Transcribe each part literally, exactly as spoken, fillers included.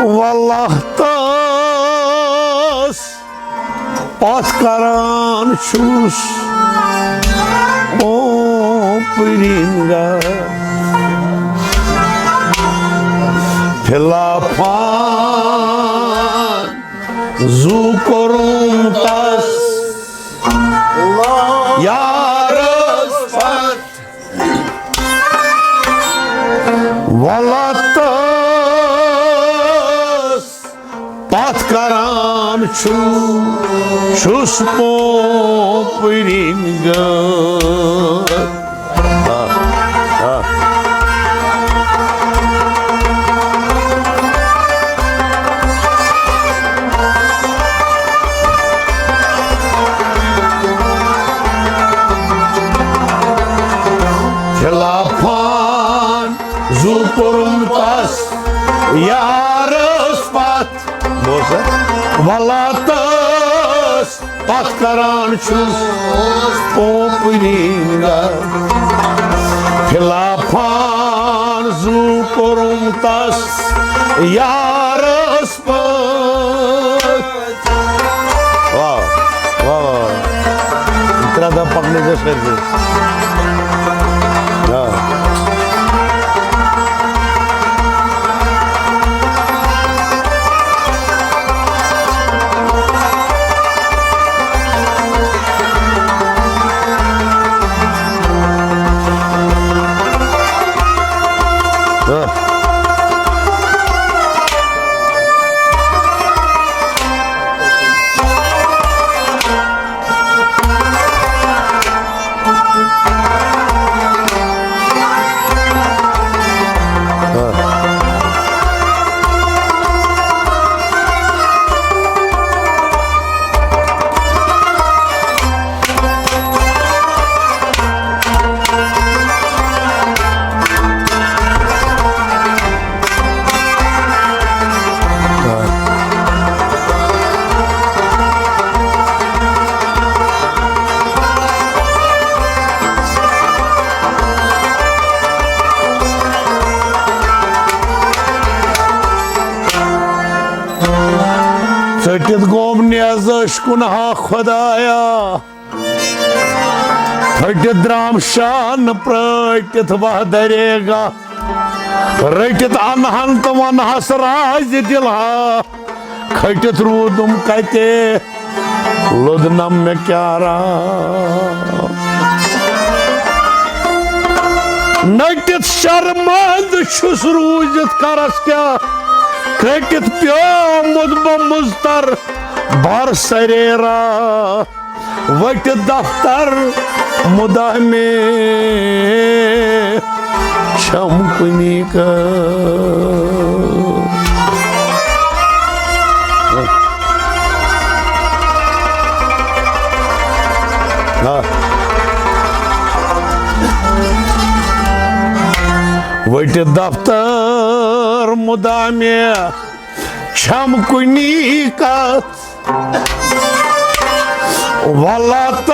ولاتس پتھ کران چھُس اوپرنگا۔ فلافان زُو کوٚرُم تس یارس پتھ۔ ولاتس پتھ کران چھُ، چھُس پوپرنگا۔ آ، آ۔ فلافان زُو کوٚرُم تس یارس پتھ۔ بوز سا۔ ولاتس پتھ کران چھُس اوپرنگا۔ فلافان زُو کوٚرُم تس یارس پتھ۔ واہ، واہ، واہ، واہ۔ ترٛےٚ دۄہ پکنٲوۍ زِ أسۍ کٔرۍ زِ۔ آ۔ آ۔ ژٔٹِتھ گوم نیزٕ ٲشکُن ہا خۄدایا۔ پھٔٹِتھ درام شان پرٛٲٹِتھ وَہ دَرے گاہ۔ رٔٹِتھ اَنہَن تہٕ وَنہَس راز دِل ہا۔ کھٔٹِتھ روٗدُم کَتہِ، لوٚدنَم مےٚ کیٛاہ راز۔ نٔٹِتھ شرمنٛد چھُس روٗزِتھ کَرَس کیٛاہ۔ کھٔٹِتھ پیومُت بہٕ مُضطر بَر سَرے راہ۔ وٹہِ دفتر مدامے چھم کُنی کر۔ ہاں۔ وٹہِ دفتر مدامے چھم کُنی کتھ۔ ولاتس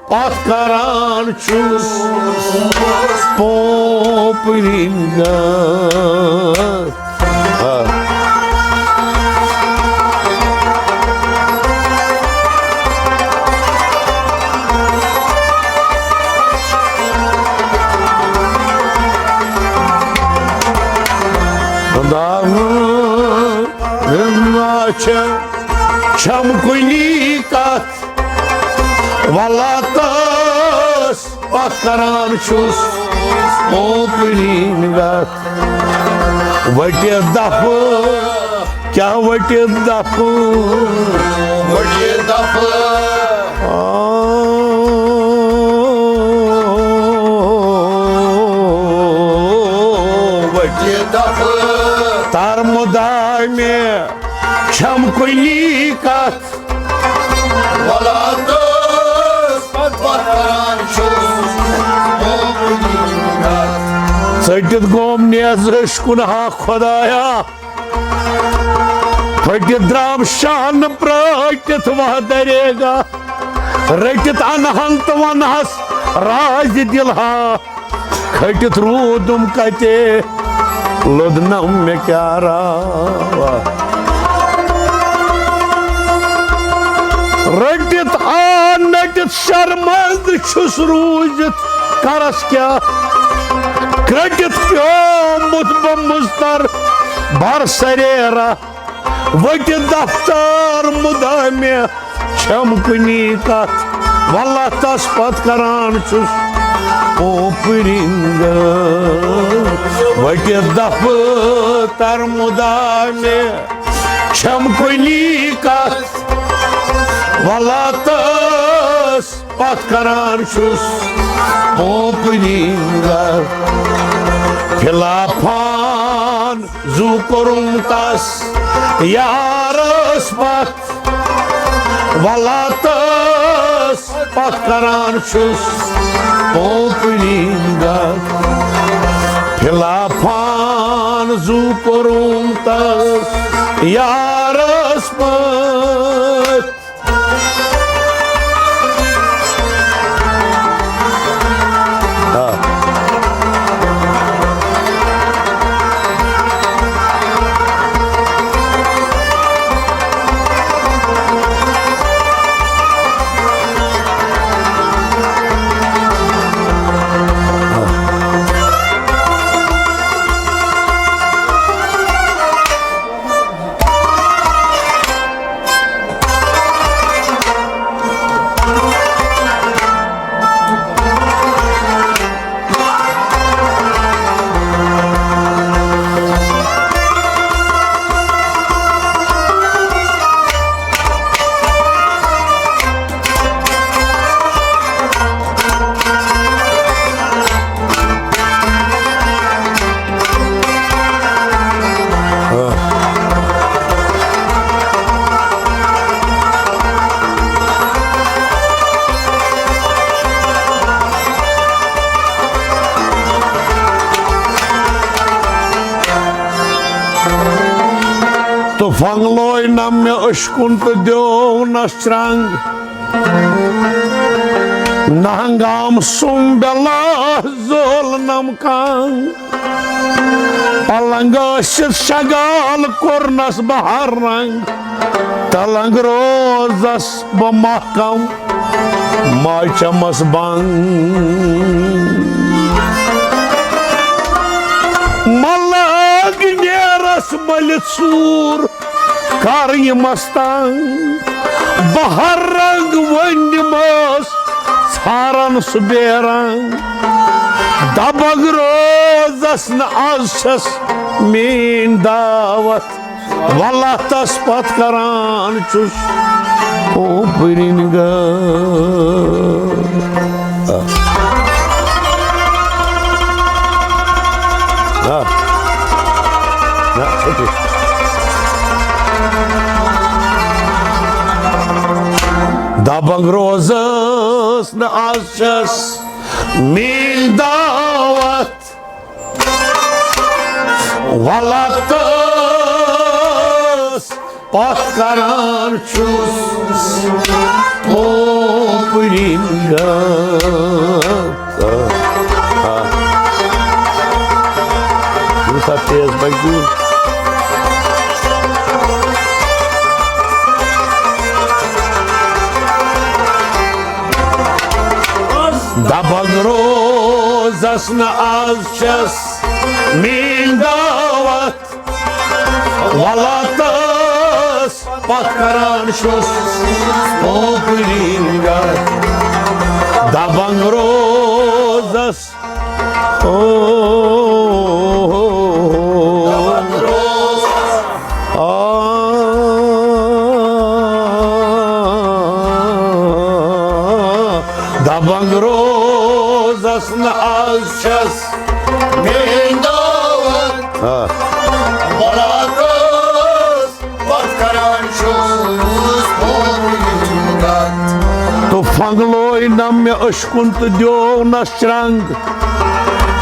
پتھ کران چھُس پوپرِنگس۔ خدا چھم کُنی کتھ ولاتس پتھ کران چھُس اوپنی وتھ۔ وٹہِ دفہٕ، کیٛاہ وٹہِ دفہٕ؟ وٹہِ دفہٕ۔ آ، وٹہِ دفہٕ۔ تر مدامے چھم کُنی کتھ۔ ولاتس پتھ کران چھُس اوپنی وتھ۔ ژٔٹِتھ گوم نیزٕ ٲشکُن ہا خۄدایا۔ پھٔٹِتھ درام شانہٕ پرٛٲٹِتھ وَہ دَرے گاہ۔ رٔٹِتھ اَنہَن تہٕ وَنہَس راز دِل ہا۔ کھٔٹِتھ روٗدُم کَتہِ، لوٚدنَم مےٚ کیٛاہ راوا۔ رٔٹِتھ آ نٔٹِتھ شرمندٕ چھُس روٗزِتھ، کَرَس کیٛاہ؟ کرٛٹِتھ پیومُت بہٕ مُضطر بر سریرا۔ ؤٹِتھ دفتر مُدامہِ چھَم کُنی کتھ، واللہ تس پتھ کران چھُس پوپرِنگا۔ ؤٹِتھ دفتر مُدامہِ چھَم کُنی کتھ، واللہ تس پتھ کران چھُس پوپرِنگا۔ پھِلافان زُو کوٚرُم تس یارس پتھ، واللہ تس پتھ کران چھُس پوپرِنگا۔ پھِلافان زُو کوٚرُم تس یارس پتھ۔ تہٕ فنگلوے نم مےٚ أچھ کُن تہٕ دیوٗنس چرنگ۔ نہنگام سُم بلا زول نم کنگ۔ پلنگ ٲسِتھ شگال کوٚرنس بہٕ ہر رنگ۔ تلنگ روزس بہٕ محکم، ماچمس بنگ۔ ملگ نیرس مٔلِتھ سوٗر۔ کر یہِ مستنگ بہر رنگ ونڈمس ژھارن سُہ بے رنگ۔ دبنگ روزس نہٕ از چھس میٲنۍ دعوت، واللہ تس پتھ کران چھُس پوپرِنگا۔ آ۔ آ۔ نہ، چھُٹی۔ دبنگ روزس نہٕ از چھس میٲنۍ دعوت، واللہ تس پتھ کران چھُس پوپرِنگا۔ یوٗتاہ تیز بگہِ۔ دبنگ روزس نہٕ از چھس میٲنۍ دعوت، ولاتس پتھ کران چھُس پوپرِنگا۔ دبنگ روزس، او، آ، دبنگ روزس نہٕ از چھس میٲنۍ دعوت۔ آ۔ ولاتس پتھ کران چھُس پوپرِنگا۔ تہٕ فنگلوے نم مےٚ أچھ کُن تہٕ دیونس چرنگ۔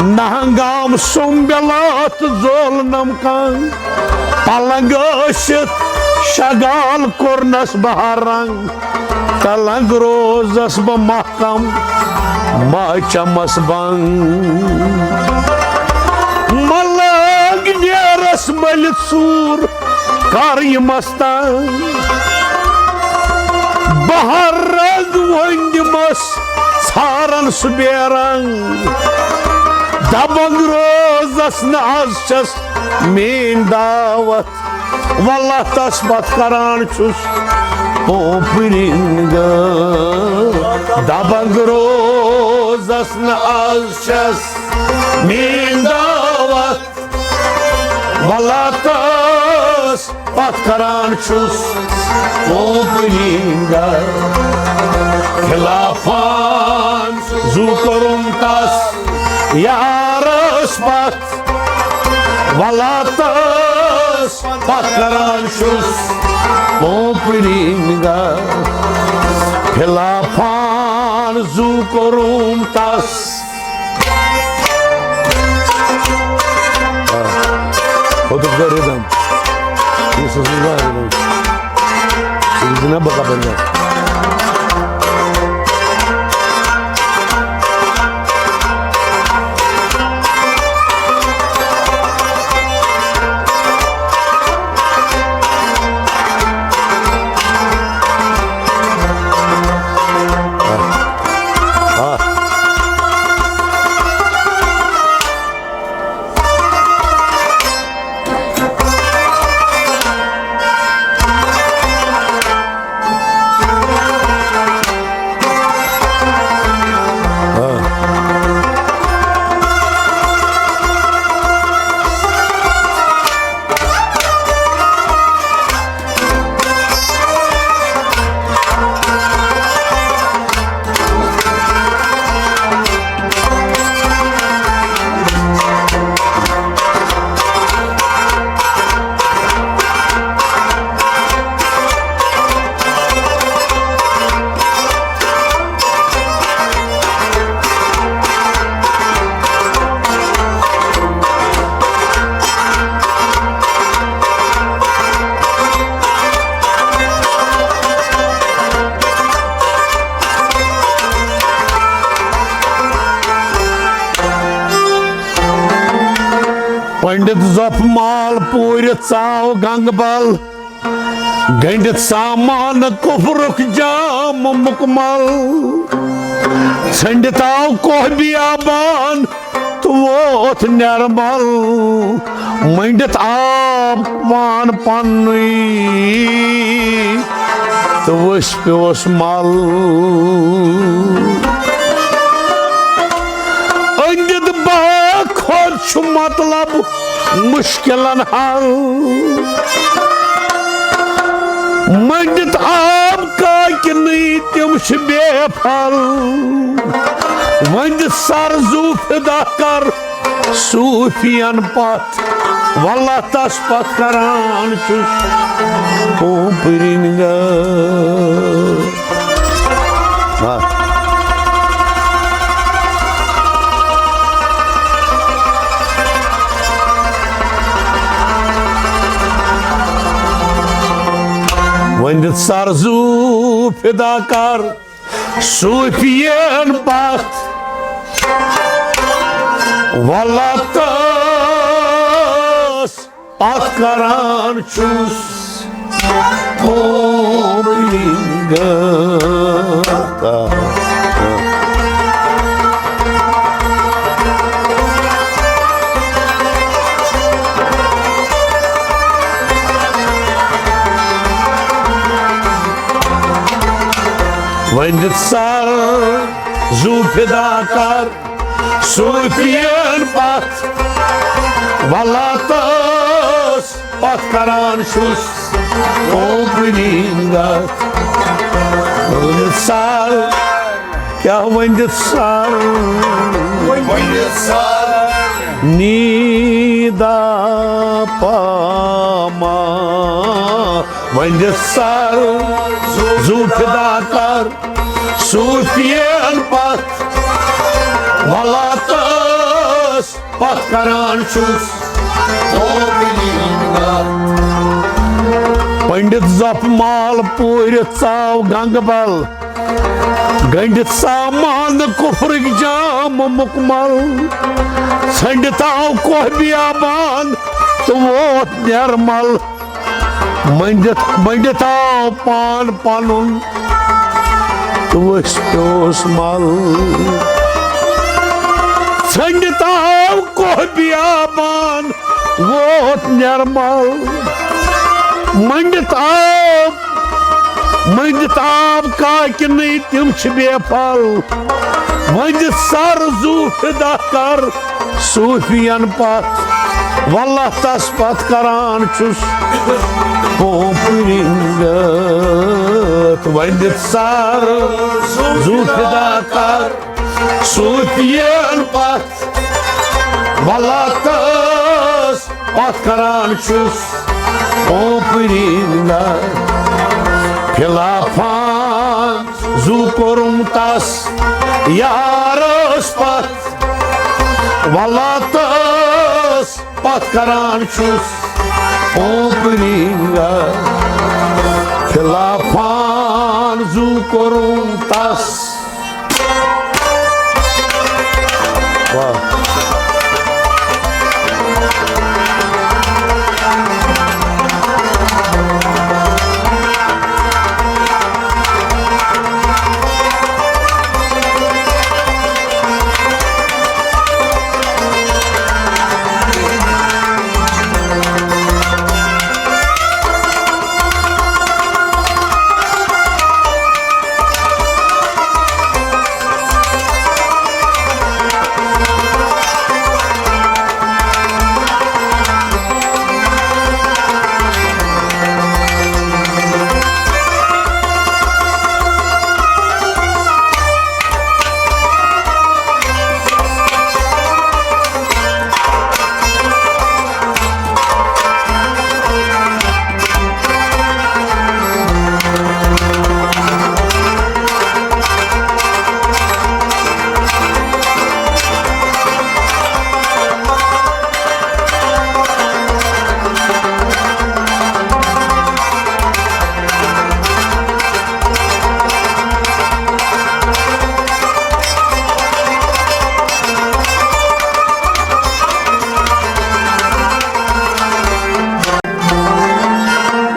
نہنگام سوٚمبِلاتھ زولنم کنگ۔ پلنگ ٲسِتھ شگال کوٚرنس بہر رنگ۔ تلنگ روزس بہٕ محکم، ما چمس بنگ۔ ملنگ نیرس مٔلِتھ سوٗر کر یِمس تنگ۔ بہر رنگ وۄنۍ دِمس ژھارن سُہ بے رنگ۔ دبنگ روزس نہٕ از چھس میٲنۍ دعوت۔ واللہ تس پتھ کران چھُس پوپرنگ۔ دبنگ روزس نہٕ از چھس میٲنۍ دعوت۔ واللہ تس پتھ کران چھُس پوپرنگ۔ خلافان زُو کوٚرُم تس یارس پتھ۔ ولاتس پتھ کران چھُس پوپرنگ۔ خلافان زُو کوٚرُم تس۔ آ، ہوٚتُک گوٚو rhythm۔ یُس حظ یہِ گوٚو rhythm۔ سُہ چھُ نہ بہٕ کَپٲرۍ گژھٕ۔ پنڈت زۄپھ مال پوٗرِتھ ژاو گنگہٕ بل۔ گٔنڈِتھ سامان کفرُک جام مُکمل۔ ژھٔنڈِتھ آو کوہ بیابان تہٕ ووت نرمل۔ مٔنڈِتھ آب پان پننُے تہٕ ؤسۍ پیوس مل۔ أنٛدِتھ باغ کھۄتہٕ چھُ مطلب مشکلن حل۔ مٔنٛڈِتھ آب کاکہِ نٕے تِم چھِ بے پھل۔ ؤنٛدِتھ سر زُو فدا کر صوٗفین پتھ۔ واللہ تس پتھ کران چھُس پوپرِنگا۔ ہاں۔ ؤنِتھ سر زُو فدا کر صوٗفین پتھ، ولتس پتھ کران چھُس پوپرِنگا۔ ؤنِتھ سر زُو فدا کر صوٗفین پتھ، ولتس پتھ کران چھُس پوپرِنگا۔ ؤنِتھ سر، کیٛاہ ؤنِتھ سر؟ ؤنِتھ سر۔ نیٖدا پاما۔ ؤنِتھ سر زُو فدا کر صوٗفین پتھ، ولتس پتھ کران چھُس پوپرِنگا۔ پنڈت زۄپھ مال پوٗرِتھ ژاو گنگہٕ بل، گنڈِتھ سامان کفرٕکۍ جام مکمل۔ ژھنڈِتھ آو کوہ بیابان تہٕ ووت نرمل۔ منڈِتھ منڈِتھ آو پان پنُن تہٕ ؤسۍ پیوس مل۔ ژھنڈِتھ آو کوہ بیابان ووت نرمل۔ منڈِتھ آو منڈِتھ آو کاکِنٕے، تِم چھِ بے پھل۔ وۄنۍ دِ سر زُو فدا کر صوفین پتھ، واللہ تس پتھ کران چھُس پونپہٕ رنگت۔ وۄنۍ دِ سر زُو فدا کر صوفین پتھ، واللہ تس پتھ کران چھُس پونپہٕ رنگت۔ خلافان زُو کوٚرُم تس یارس پتھ، واللہ تس پتھ کران چھُس پونپہٕ رنگت۔ خلافان زُو کوٚرُم تس۔ واہ۔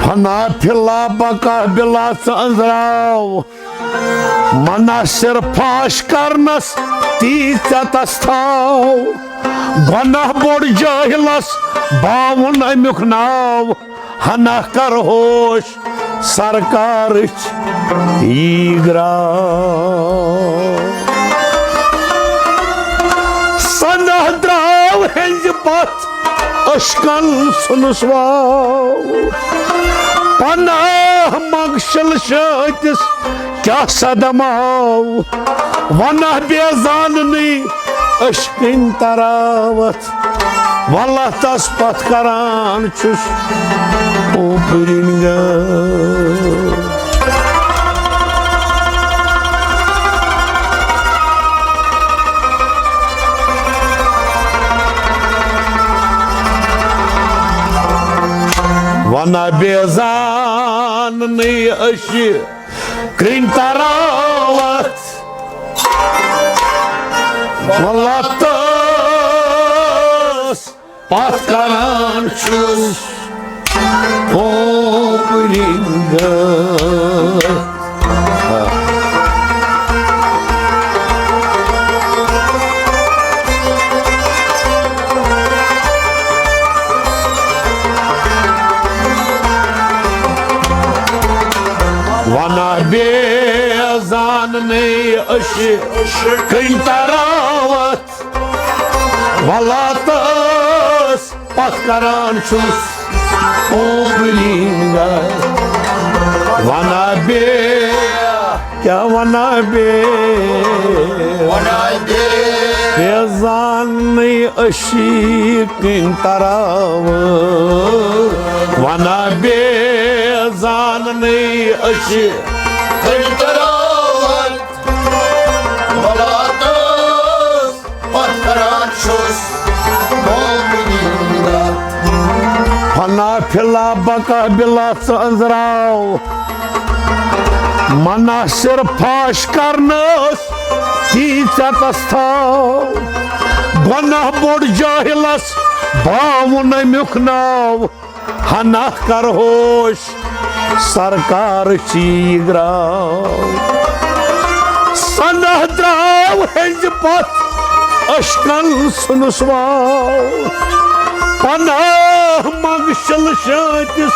فنا فی اللہ بقا بلا ژٕ أنٛزراو، منحصر فاش کرنس تی ژےٚ تس تھاو۔ گۄناہ بوٚڑ جٲہلس باوُن امیُک ناو، ہنا کر ہوش سرکارٕچ یی گراو۔ سنہ درٛاو ہیٚنٛزِ پتھ اشکن ژھُنُس واو۔ پناہ منگ شلشٲتِس کیٛاہ سا دماو۔ ونہ بے زاننٕے اشکن تراوتھ، واللہ تس پتھ کران چھُس پونپہٕ رنگت۔ ونہ بے زاننٕے اشکن تراوتھ، واللہ تس پتھ کران چھُس پونپہٕ رنگت۔ ونہ بے زاننٕے اشکن تراوتھ، واللہ تس پتھ کران چھُس پونپہٕ رنگت۔ ونہ بے، کیٛاہ ونہ بے؟ ونہ بے۔ بے زاننٕے اشکن تراوتھ، ونہ بے زاننٕے اشکن تراوتھ، واللہ تس پتھ کران چھُس پونپہٕ رنگت۔ فنا فی اللہ بقا بلا ژٕ أنٛزراو، منحصر فاش کرنس تی ژٮ۪تس تھاو۔ گۄناہ بوٚڑ جاہلس باوُن امیُک ناو۔ ہنا کر ہوش سرکار چی گراو۔ سنہ دراو ہنزِ پتھ اشکن ژھُنُس واو۔ پناہ منگ شل شٲنتِس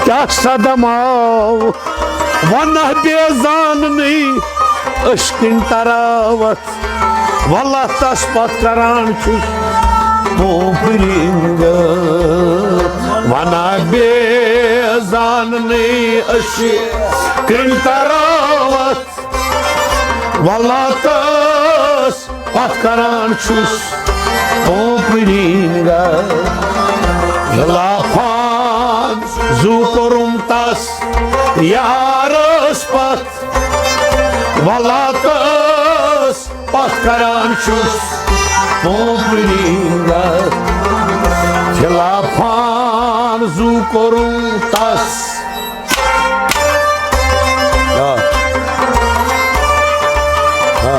کیا صدم آو۔ ونہ بے زاننٕے اشکن تراوتھ۔ ولہ تس پتھ کران چھُس پوپرِنگ۔ ونہ بے زاننٕے اشکن تراوتھ۔ ولہ تس پتھ کران چھُس پوپرِنگ۔ لافان زُو کوٚرُم تس یارس پتھ۔ ولہ تس پتھ کران چھُس پوپرِنگ۔ لافان زُو کوٚرُم تس۔ آ۔ آ۔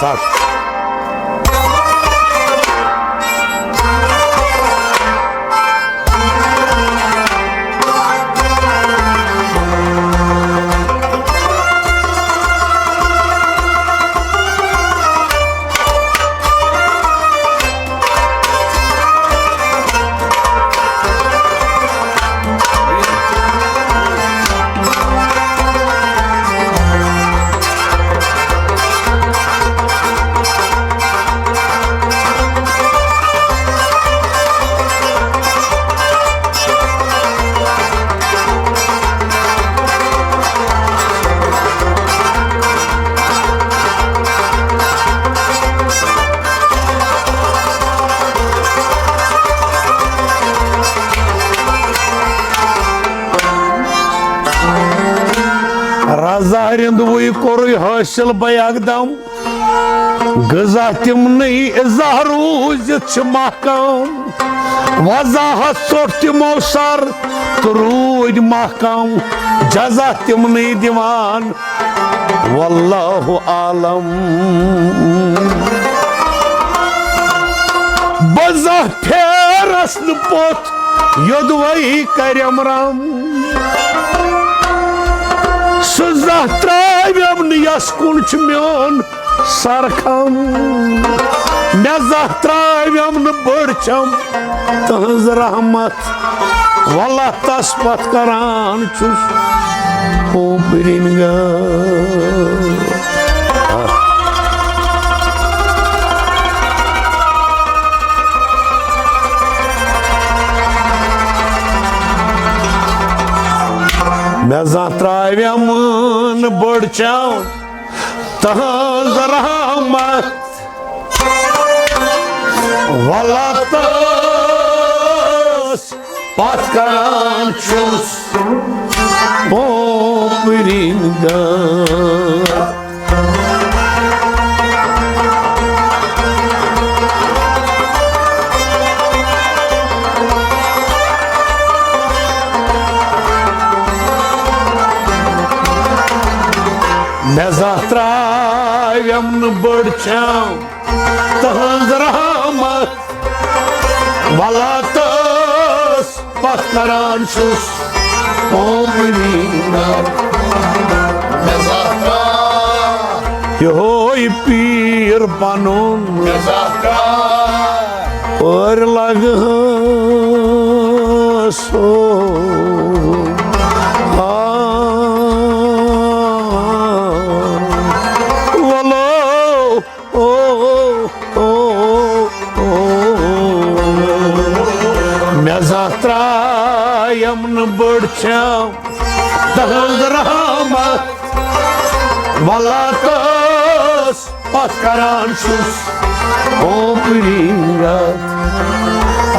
ژٹ۔ رضا رِنٛدوٕے کوٚرُے حٲصِل بیک دم۔ غذا تِمنٕے اِزاہ روٗزِتھ چھِ محکم۔ وضاحت ژوٚٹ تِمو سر تہٕ روٗدۍ محکم۔ جزا تِمنٕے دِوان واللہ عالم۔ بہٕ زانٛہہ پھیرس نہٕ پوٚتھ یوٚدوَے کرٮ۪م رم۔ سُہ زانٛہہ ترٛاوٮ۪م نہٕ یَس کُن چھُ میون سرکھم۔ مےٚ زانٛہہ ترٛاوٮ۪م نہٕ بٔڑ چھم تٕہٕنٛز رحمت۔ وَلہ تَس پَتھ کران چھُس پوپرِنگا۔ مےٚ زانٛہہ ترٛاوٮ۪م نہٕ بٔڑ چھم تٕہٕنٛز رحمت۔ وَلہ تَس پَتھ کران چھُس پوپرِنگا۔ مےٚ زانٛہہ ترٛاوٮ۪م نہٕ بٔڑ چھم تٕہٕنٛز رحمت۔ وَلہ تَس پَتھ کران چھُس پوپرِنگا۔ مےٚ زانٛہہ ترٛاو یِہوٚے پیٖر پَنُن مےٚ زانٛہہ ترٛاو پٲرۍ لگہٕ ہس ہو۔ آ، وَلو۔ او، او، او، او۔ مےٚ زانٛہہ ترٛایم نہٕ بٔڑ چھم تٕہٕنٛز رحمت۔ وَلہ تَس کران چھُس اوپرینگا۔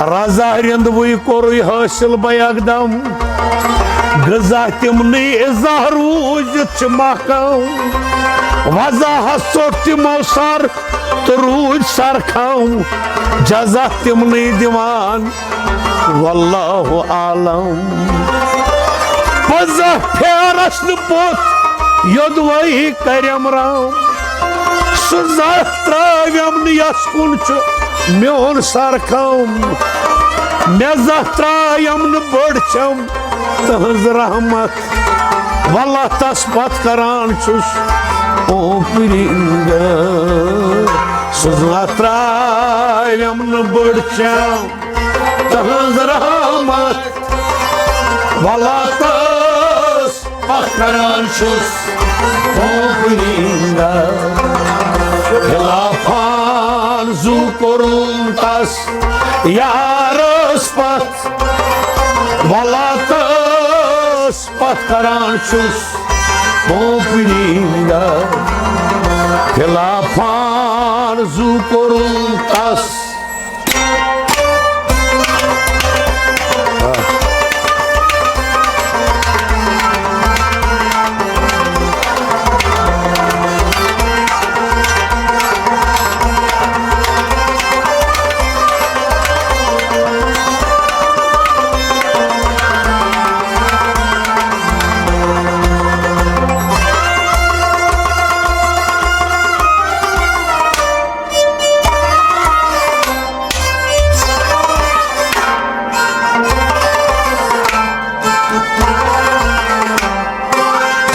رضا رِنٛدوٕے کوٚرُے حٲصِل بہٕ یکدم، غذا تِمنٕے اِزاہ روٗزِتھ چھِ محکم۔ وضاحت ژوٚٹ تِمو سر تہٕ روٗدۍ سرکھم، جزا تِمنٕے دِوان واللہ عالم۔ پنٛژاہ پھیرس نہٕ پوٚت یوٚدوَے کریم رام، سُہ زانٛہہ ترٛاویم نہٕ یَس کُن چھُ میون سرکھم۔ مےٚ زانٛہہ ترٛاویم نہٕ بٔڑ چھم تٕہٕنٛز رحمت، وَلہٕ تَس پَتھ کران چھُس اوپرینگا۔ سُہ زانٛہہ ترٛاویم نہٕ بٔڑ چھم تٕہٕنٛز رحمت، وَلہٕ تَس پَتھ کران چھُس اوپرینگا۔ خلافان زُو کوٚرُن تَس یارس پَتھ، وَلہٕ تَس پَتھ کران چھُس اوپرینگا۔ خلافان زُو کوٚرُن تَس۔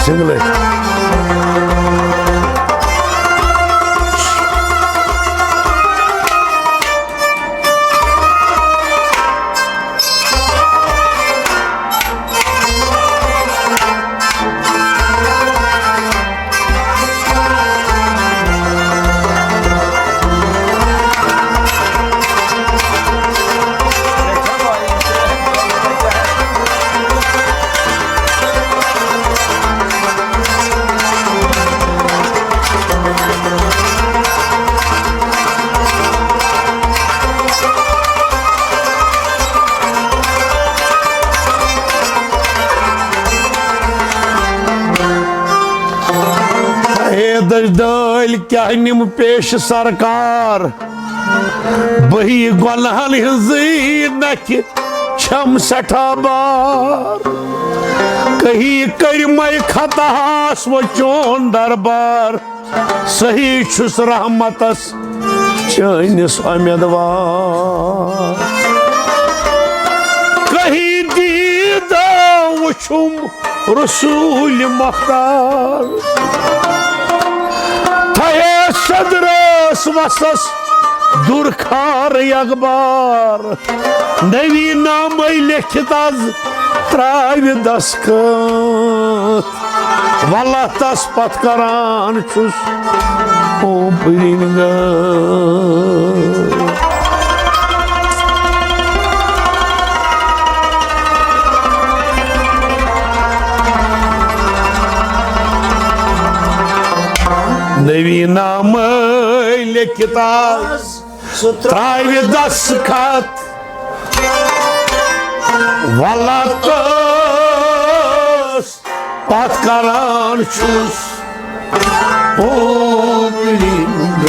سنگلے۔ ہے دٔج دٲلۍ کیٛاہ نِم پیش سرکار، بہی گۄنہن ہٕنٛزٕے نکھِ چھم سٮ۪ٹھاہ بار۔ کہی کٔرۍ مے خطاہس وۄنۍ چون دربار، صحیح چھُس رحمتس چٲنِس امیدوار۔ کہیں دیدہ وُچھُم رسول مختار، تھایے صدرس وسس درخار اخبار۔ نوی نامے لیکھِتھ از ترٛاوِ دستخط، وَلہٕ تَس پَتھ کران چھُس اوپرنگ۔ نوی نامے لیکھِتھ از ترٛاوِ دستخط، وَلہٕ تَس پَتھ کران چھُس اوپننگ۔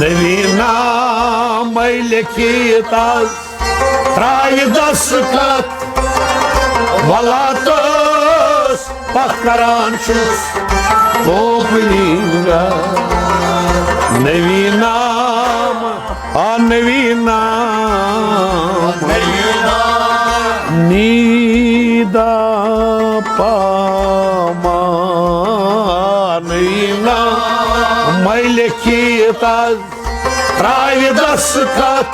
نوی نامے لیکھِتھ از ترٛاوِ دستخط، وَلہٕ تَس پَتھ کران چھُس اوپننگ۔ نوی نام، آ نوی نام، نوی نام۔ نیدا پاما، نوی نامے لیکھِتھ از ترٛاوِ دستخط،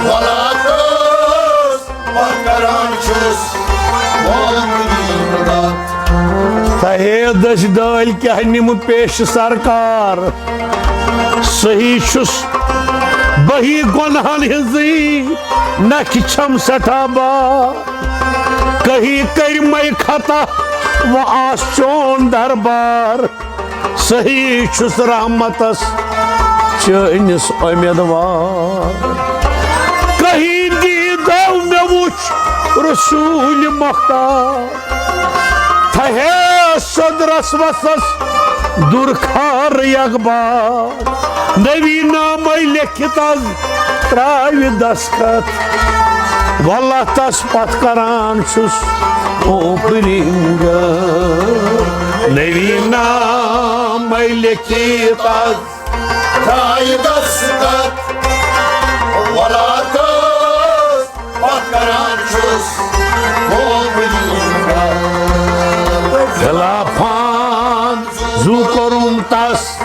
وَلہٕ تَس پَتھ کران چھُس اوپننگ۔ ہے دٔسۍ دٲلۍ کیٛاہ نِمہٕ پیش سرکار؟ صحیح چھُس بہی گۄنہن ہٕنٛزٕے نکھِ چھم سٮ۪ٹھاہ بار۔ کہی کٔرۍ مے خطا وۄنۍ آس چون دربار۔ صحیح چھُس رحمتس چٲنِس اُمیدوار۔ کہی دیٖدو مےٚ وُچھ رسوٗلِ مختار۔ تھہے صدرس وسس درخار اخبار۔ نبی نامے لیکھِتھ از تراوِ دستخط۔ واللہ تس پتھ کران چھُس اوپننگ۔ نبی نامے لیکھِتھ از تھایہِ دستخط۔ ولا تس پتھ کران چھُس اوپننگ۔ خلافان زو کوٚرُم تس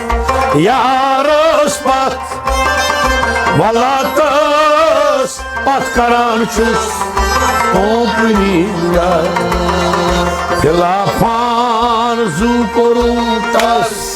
یارس پتھ۔ ولا تس پتھ کران چھُس اوپننگ۔ خلافان زو کوٚرُم تس۔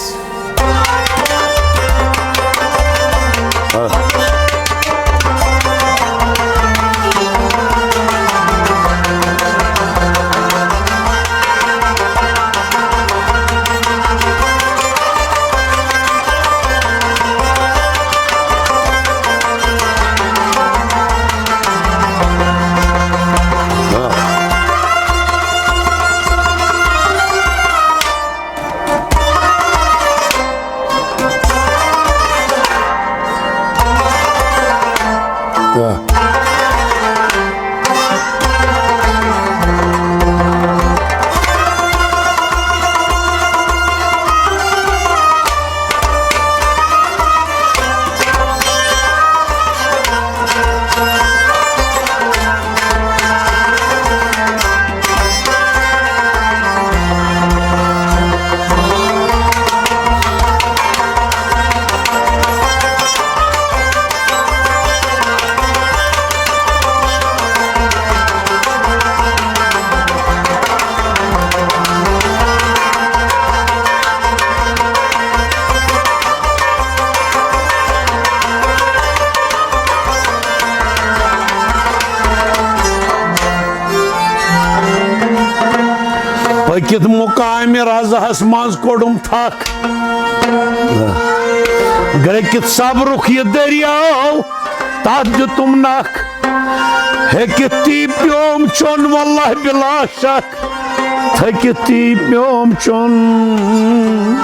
پٔکِتھ مُقامِ رضاہس منٛز کوٚڑُم تھکھ۔ گرٛکِتھ صبرُک یہِ دٔریاو، تتھ دیُتُم نکھ۔ ہیٚکِتھ تی پیوم چوٚن واللہ بلا شک۔ تھٔکِتھ تی پیوم چوٚن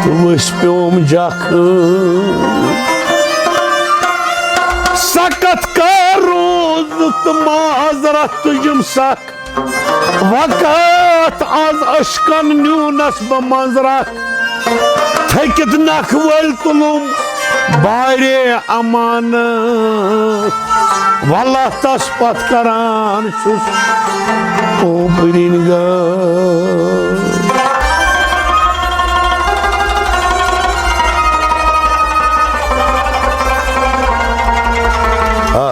تہٕ ؤسۍ پیوم جکھ۔ سخت کار روٗد تہٕ معذرت تُجِم سخ۔ وقت از اشکن نیونس بہٕ منظرک۔ تھٔکِتھ نکھ وٲلۍ تُلُم بارے امانت۔ واللہ تس پتھ کران چھُس اوپرِنۍ گٲڑۍ۔ آ۔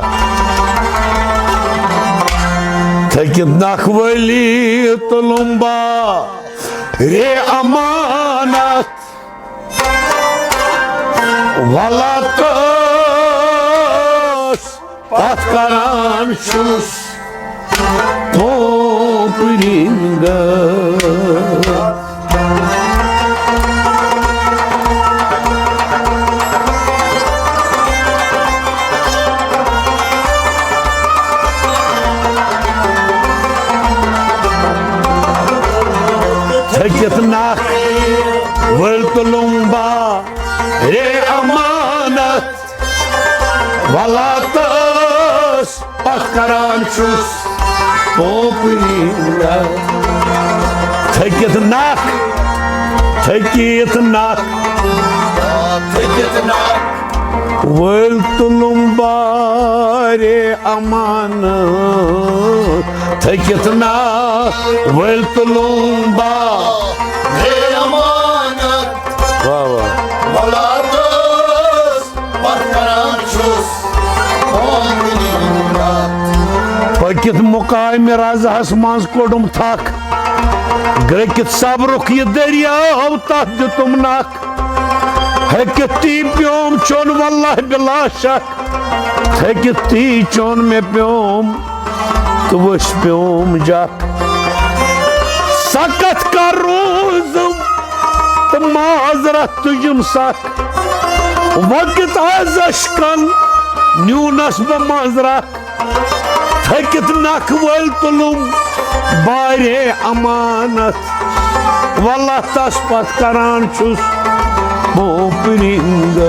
تھٔکِتھ نکھ وٲلی تُلُم بارے امانت۔ ولا تس پتھ کران چھُس اوپرِنۍ گٲڑۍ۔ تھٔکِتھ نکھ وٲلۍ تُلُم بارے امانت۔ ولا تس پتھ کران چھُس اوپرِنۍ گٲڑۍ۔ تھٔکِتھ نکھ، تھٔکِتھ نکھ، تھٔکِتھ نکھ وٲلۍ تُلُم بارے امانت۔ تھٔکِتھ نکھ وٲلۍ تُلُم بارے امانت۔ واہ واہ۔ ولا تس پتھ کران چھُس اوپرِنۍ گٲڑۍ۔ پٔکِتھ مُقامِ رضاہس منٛز کوٚڑُم تھکھ۔ گرٛکِتھ صبرُک یہِ دٔریاو، تَتھ دیُتُم نَکھ۔ ہیٚکِتھ تی پیوم چوٚن واللہ بلا شک، تھٔکِتھ تی چوٚن مےٚ پیوم تہٕ وٕچھ پیوم جکھ۔ سخت کر روٗزُم تہٕ معذرت تُجِم سخ۔ وقت از اشکن نیونس بہٕ منٛزرکھ۔ تھٔکِتھ نکھٕ وٲلۍ تُلُم بارے امانت، واللہ تس پتھ کران چھُس پوپرِنگ۔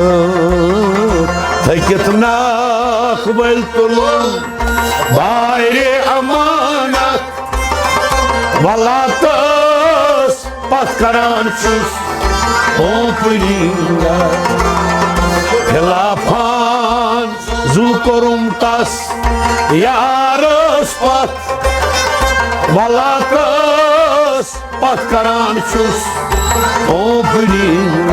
تھٔکِتھ نکھٕ وٲلۍ تُلُم بارے امانت، واللہ تس پتھ کران چھُس پوپرِنگ۔ خلافان زُو کوٚرُم تس یارس پتھ، واللہ تس پتھ کران چھُس پوپرِنگ۔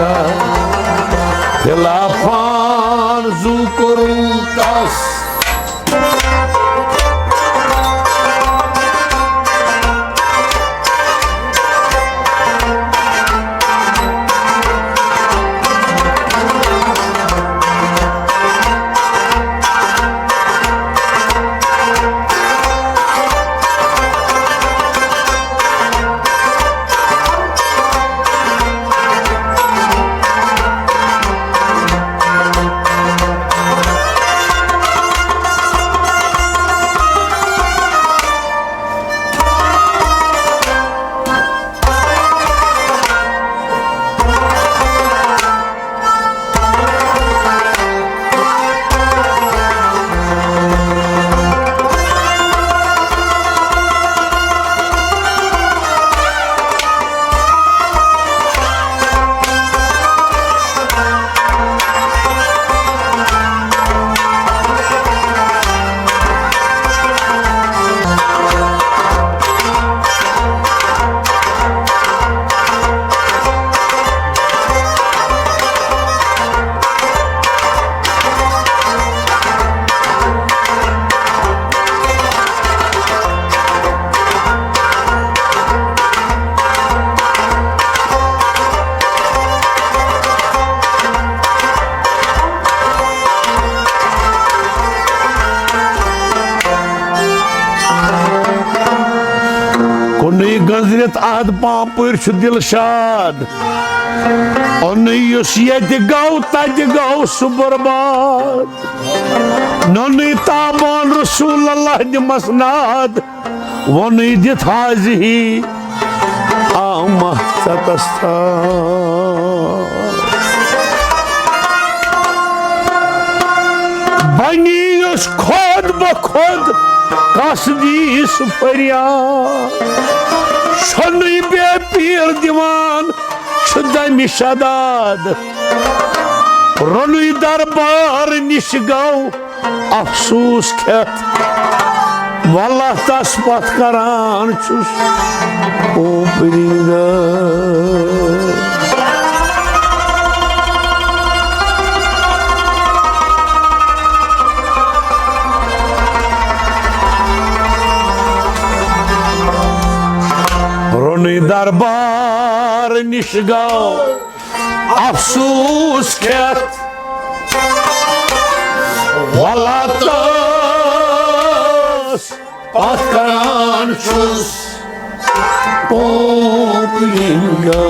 خلافان زُو کوٚرُم تس۔ کُنُے گٔنزرِتھ احد پامپُرۍ چھُ دِلشاد۔ اونُے یُس ییٚتہِ گوٚو، تَتہِ گوٚو سُہ برباد۔ نوٚنُے تابان رسول اللہ دِ مسناد۔ ووٚنُے دِتھ حاضی آمہ ژتس تام۔ بنی یُس خود بخود کس دی سُہ فریاد۔ چھُنُے بے پیر دِوان چھُ دمہِ شداد۔ رونُے دربار نِش گوٚو افسوس کھٮ۪تھ، واللہ تس پتھ کران چھُس اوپرِنگ۔ رونُے دربار نِش گوٚو افسوس کھٮ۪تھ، ولا تس پتھ کران چھُس پوپلنگا۔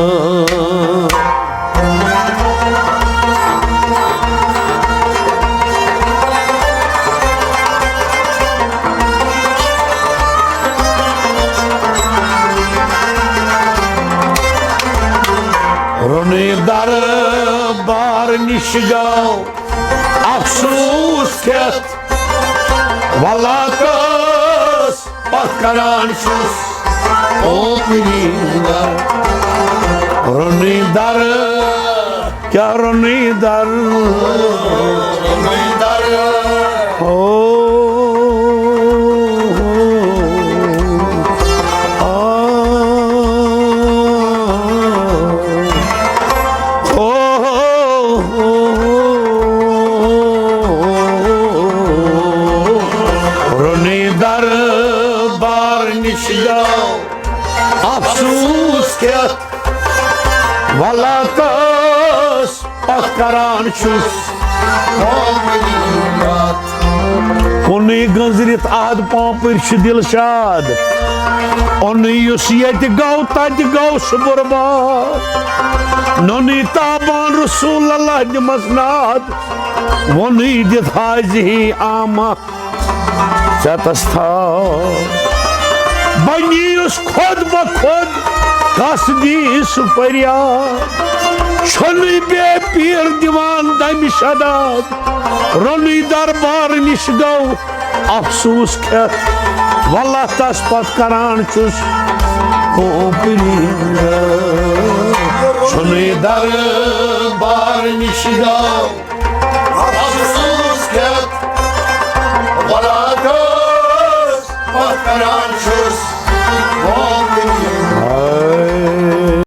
رونُے دربار نِش گوٚو افسوس کھٮ۪تھ، ولا تس پتھ کران چھُس اوپننگ۔ رونُے در، کیا رونُے در؟ رونُے در۔ او، او، او، او، رونُے دربار نِش گوٚو افسوس کھٮ۪تھ ولا کس پتھ کران چھُس۔ کُنُے گٔنزرِتھ عہد پانپٕرۍ چھُ دِلشاد۔ اوٚنُے یُس ییٚتہِ گوٚو، تَتہِ گوٚو سُہ برباد۔ نوٚنُے تابان رسول اللہ دِمس ناد۔ ووٚنُے دِتھ حاضی آمہ ژےٚ تس تھاو۔ بنیوس خود بخود، کس دی سُہ فریاد؟ چھُنہٕ بے پیر دِوان دمہِ شداد۔ رونُے دربار نِش گوٚو افسوس کھٮ۪تھ، واللہ تس پتھ کران چھُس۔ او پریر، چھُنہٕ دربار نِش گوٚو افسوس کھٮ۪تھ، ولا کس پتھ کران چھُس۔ او پریر۔